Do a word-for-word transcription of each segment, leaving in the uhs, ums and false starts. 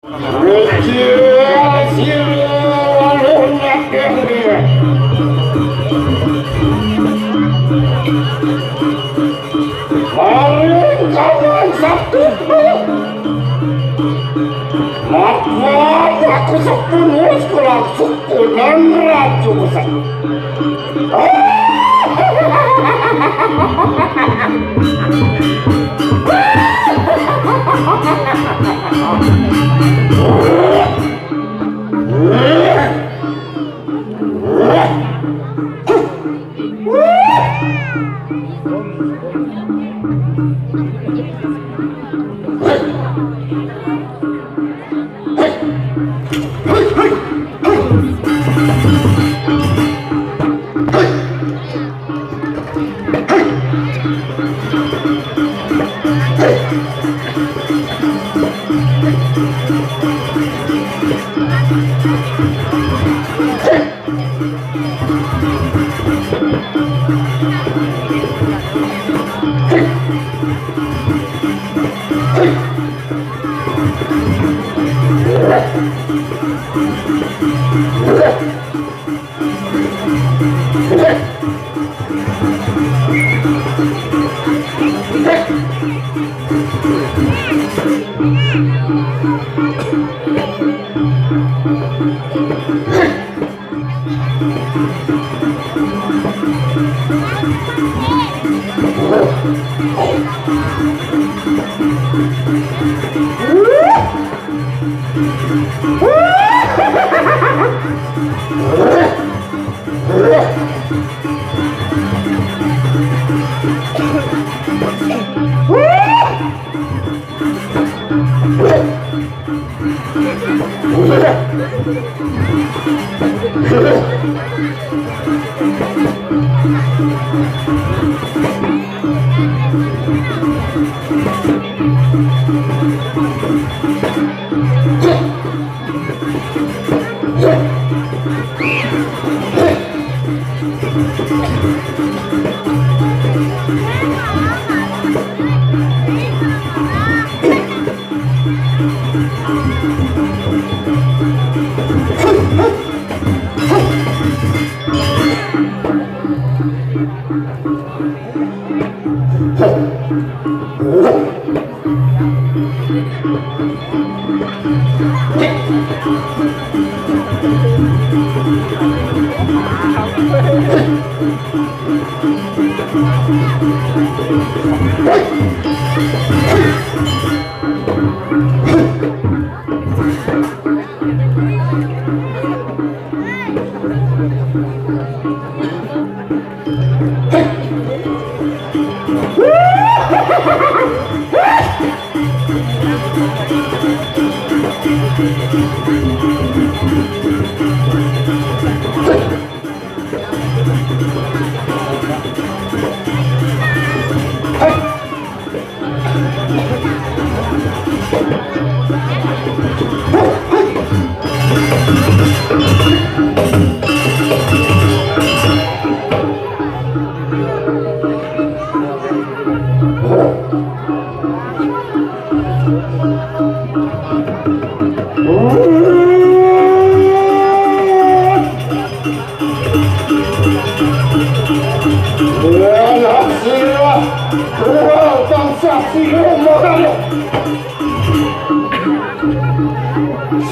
Rikil sira waluh nakeh dia. Maring kawan sakit. Maka aku sepenuh kurang suku dan raju besar.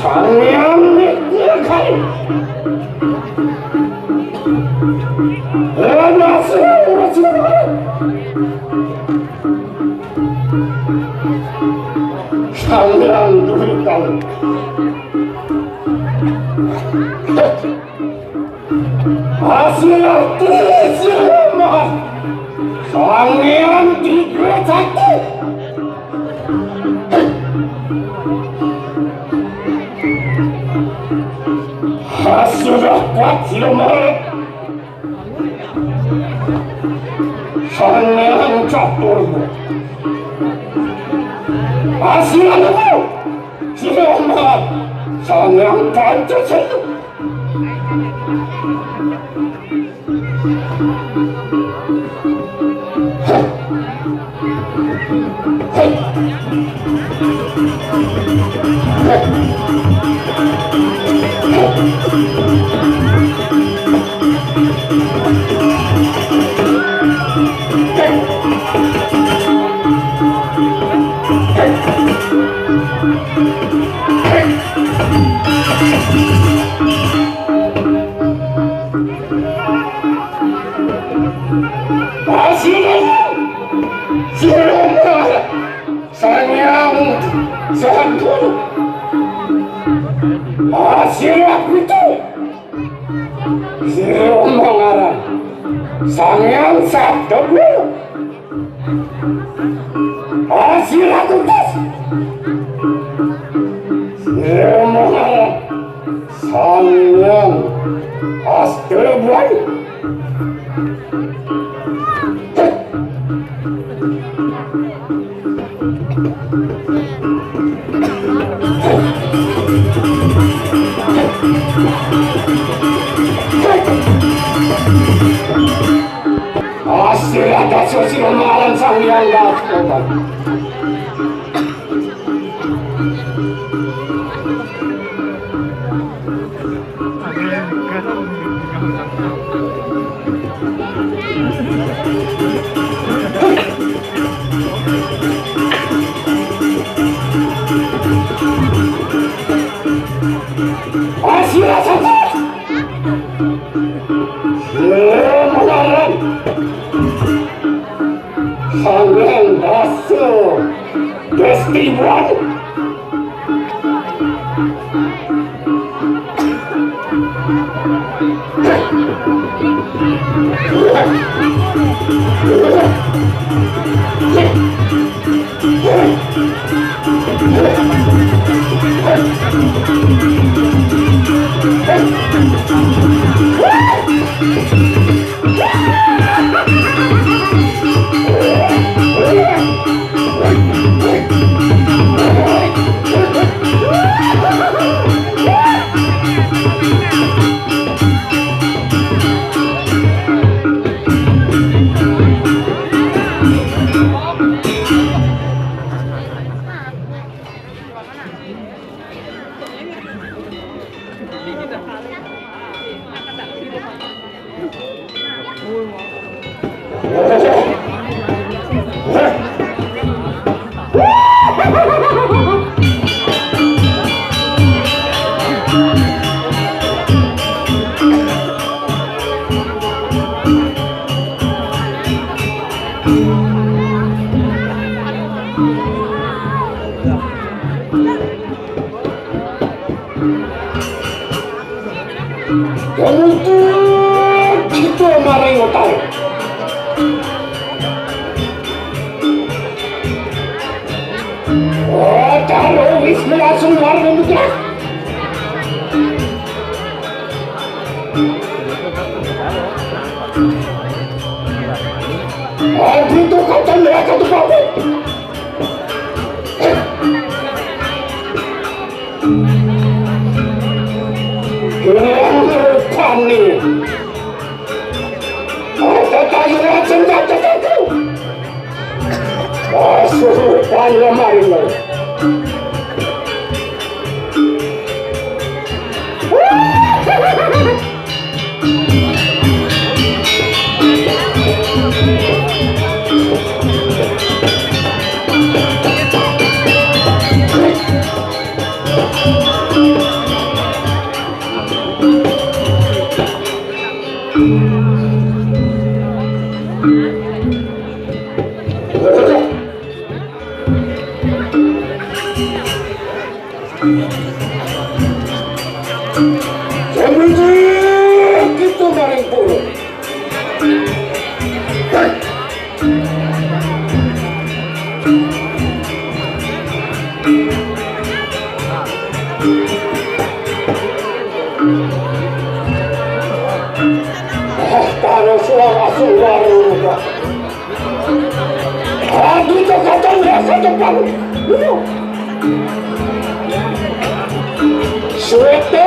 Sang Hyang Nitya Kali. Sang Hyang Duhikang. Hasil arti siluman. Sang Hyang Tiga Sakti. Sudah kuat siluman. Sang Hyang Catur. Hasil itu. Siapa? Sang Hyang Pancasila. Asira, sira mara, sanyang, santur. Asira itu, sira mangaran, sanyang sabda. Asira tugas. Sira mangaran, sanyang, asteban. Asira tugas, sira mangaran, sanyang, asteban. Asira saja. Sira mangaran, sanyang, dasa, festival. Kemudian kita maring utara. Utara wis langsung warna mutlak. Aduh, tuh kata mereka tuh, Pak. Kene rupane. Ora tak kaya racun tak teteku. Asuh kaya maring. Sambut kita maring pura. Ah, taruh suara suara. Aduh, cekatan ya, cekatan. Suete.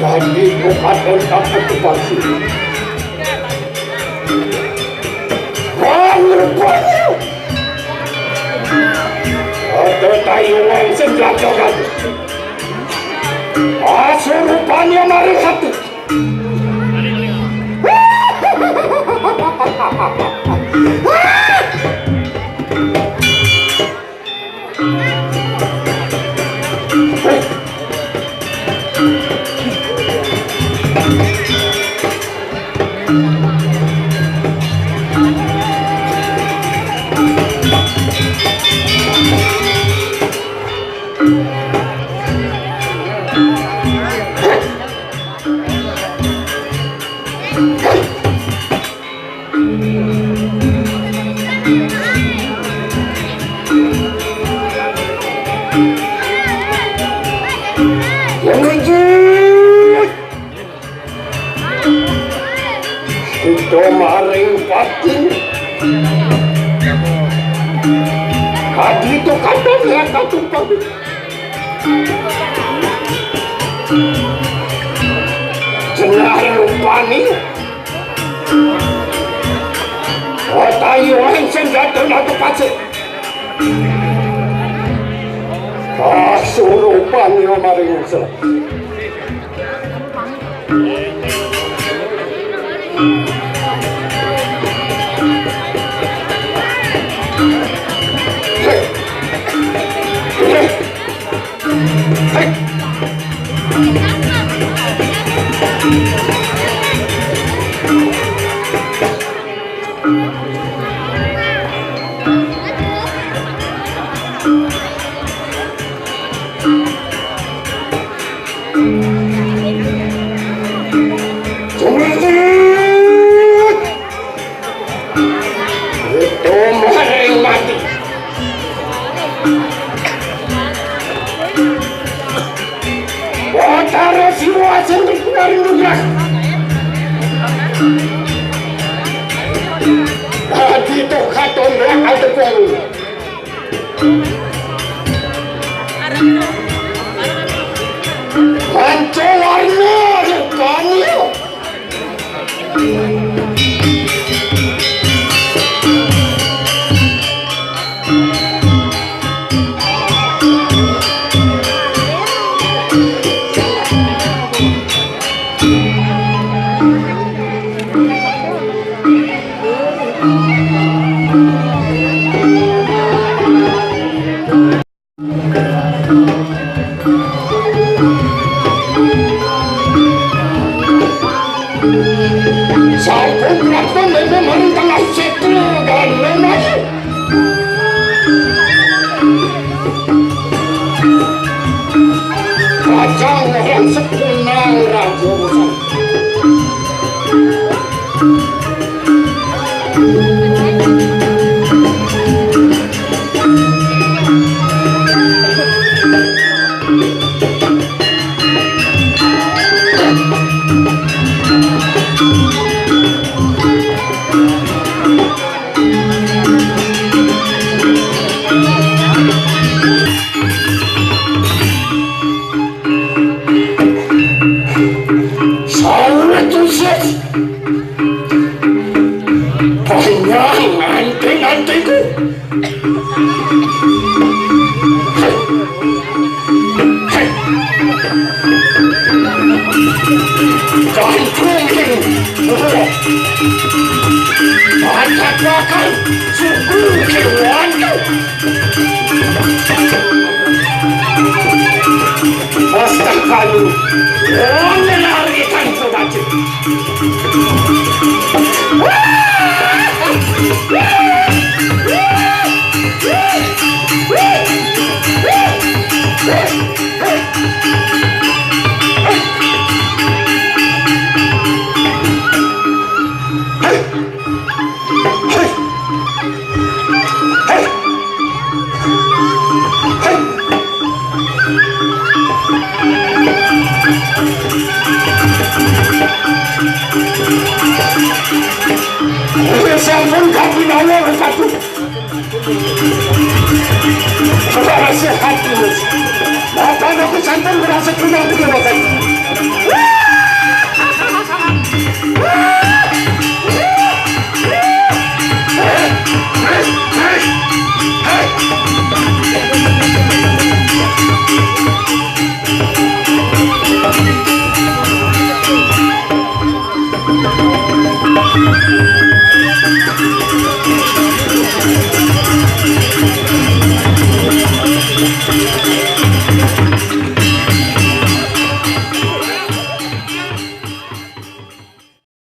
Tadi bukan otak aku palsu. Wah, rupanya. Ada tayungan senjata kan. Asurupannya mari satu. Kita maring pati. Kadi itu kadang ya katumpang. Jenah rupani. Watayu sing jatuh nang kepacik. Kasurupan yo maring selek. Itu maring mati. Watara Siwa sing dikuarin nugrah. Dadi toh katon rak atepung. Panca warna rupanya. Sampun prapta meme maring tengah setra dan menawi. Kacang orang sekunang raja bosan. Saurut usus. Panjang anting-antingku. Gantung. Masak bakar. Suku keluarga. Pasrah kayu. Wong larikan sodaji. Sampun kapinawa bersatu. Sehat terus. Bapak aku sampun berasa punya kebebasan.